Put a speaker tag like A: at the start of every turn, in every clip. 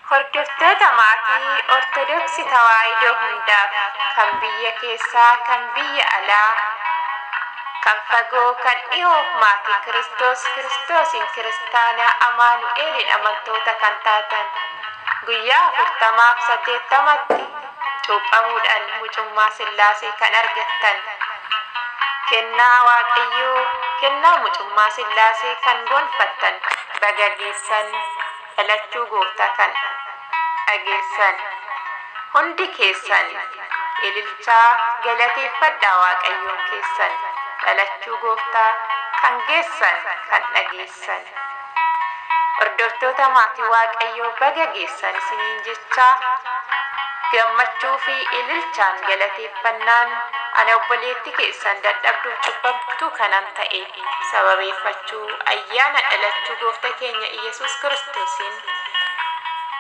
A: Hordoftoota maatii Ortodoksii Tawaahidoo hundaaf kan biyya keessaa, kan biyya alaa, kan fagoo, kan dhiyoo maatii Kiristoos, Kiristoosiin kiristaanaa Amaanu'eeliin amantoota kan taatan guyyaa 40f 80tti cuuphamuudhaan mucummaa Sillaasee kan argattan kennaa Waaqayyoo, kennaa mucummaa Sillaasee kan gonfattan baga geessan. Dhalachuu Gooftaa kan dhageessan hundi keessan ililchaa galateeffadhaa Waaqayyoon keessan dhalachuu Gooftaa kan geessan kan dhageessan. Hordoftoota maatii Waaqayyoo baga geessan isiniin jechaa gammachuu fi ililchaan galateeffannaan ana obboleetti keessan dadhabduuf cubbamtuu kanan ta'e sababeeffachuu ayyaana dhalachuu Goofta keenya Iyyasuus Kiristoosiin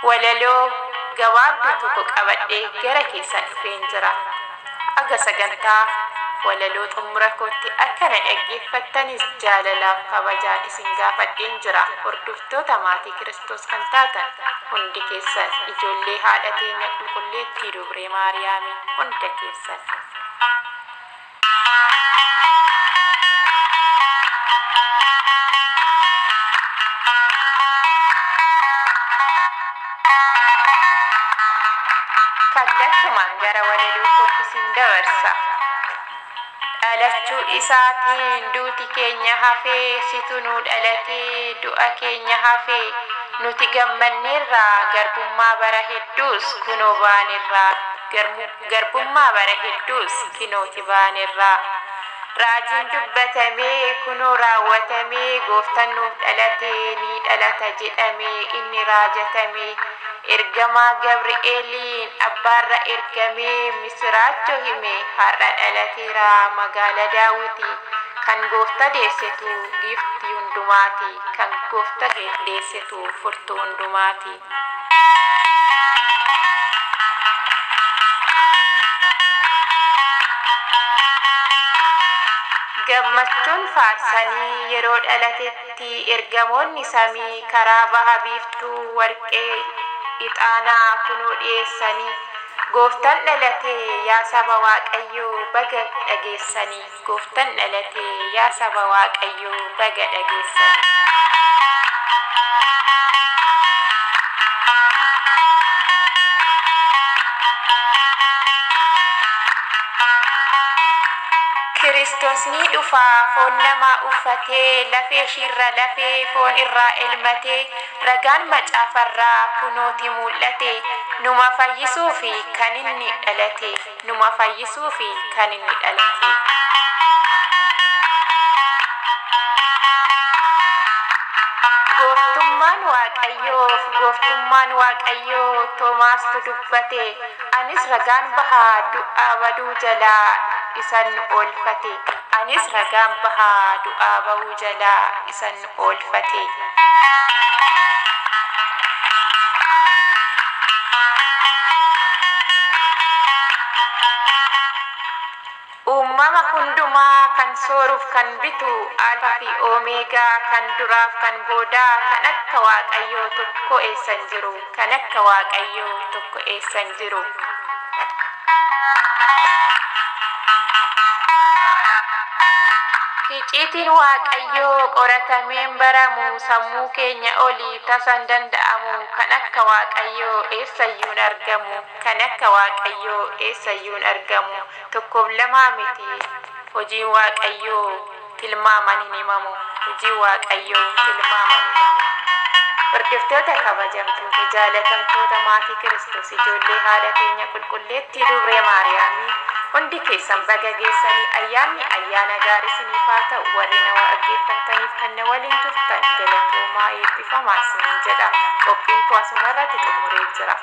A: walaloo gabaabduu tokko qabadhee gara keessan dhufeen jira. Haga sagantaa walaloo xummura kootti akka na dhaggeeffattanis jaalalaaf kabajaan isin gaafadheen jira. Hordoftoota maatii Kiristoos kan taatan hundi keessan ijoollee haadha teenya qulqulleettii Dubree Maariyaamii hunda keessan. Kallattumaan gara walaloo kootti isin dabarsa. Dhalachuu isaatiin duuti keenya hafee, situ nuu dhalatee du'a keenya hafee, nuti gammanneerra garbummaa bara hedduus kunoo baanerra. Garbummaa bara hedduus kinooti baanerra. Raajiin dubbatamee kunoo raawwatamee, Gooftan nuuf dhalatee ni dhalata jedhamee inni raajatamee, Ergamaa Gabri'eeliin abbaarra ergamee misiraacho hime har'a dhalateera magaala Daawiti kan Goofta deessetu giiftii hundumaati kan Goofta deessetu furtuu hundumaati. Gammachuun faarsanii yeroo dhalatetti ergamoonni samii karaa baha biiftuu warqee ixaanaa kunoo dhiyeessanii Gooftan dhalate yaa saba Waaqayyoo baga dhageessanii Gooftan dhalate yaa saba Waaqayyoo baga dhageessanii. Kiristoos ni dhufa foon namaa uffatee lafee ishiirra lafee foon irraa elmatee ragaan macaafarraa kunooti muul'ate numa fayyisuufi kan inni dhalate numa fayyisuufi kan inni dhalate. Gooftummaan Waaqayyoof Gooftummaan Waaqayyoo Toomaastu dubbate anis ragaan baha du'aa baduu jalaa isan nu oolfate anis ragaan baha du'aa bahuu jalaa isan nu oolfate. Uumama hundumaa kan sooruuf kan bitu, Alfa fi Oomeegaa, kan duraaf kan boodaa, kan akka Waaqayyoo tokko eessa hin jiru, kan akka Waaqayyoo tokko eessa hin jiru. Hiciitiin Waaqayyoo qoratameen baramu, sammuu keenya oli tasa hin danda'amu, kan akka Waaqayyoo eessayyuu hin argamu, kan akka Waaqayyoo eessayyuu hin argamu. Tokkoof lamaa miti hojiin Waaqayyoo tilmaamaan hin himamu, hojiin Waaqayyoo tilmaamaan hin himamu. Hordoftoota kabajamtoota jaalatamtoota maatii Kiristoos ijoollee haadha teenya qulqulleettii Dubree Maariyaamii hundi keessan baga geessanii ayyaanni ayyaana gaarii isiniif haa ta'u. Warri na dhaggeeffattaniif kan na waliin turtan galatoomaa eebbifamaa isiniin jedha. Qophiin koo asumarratti xumuree jira.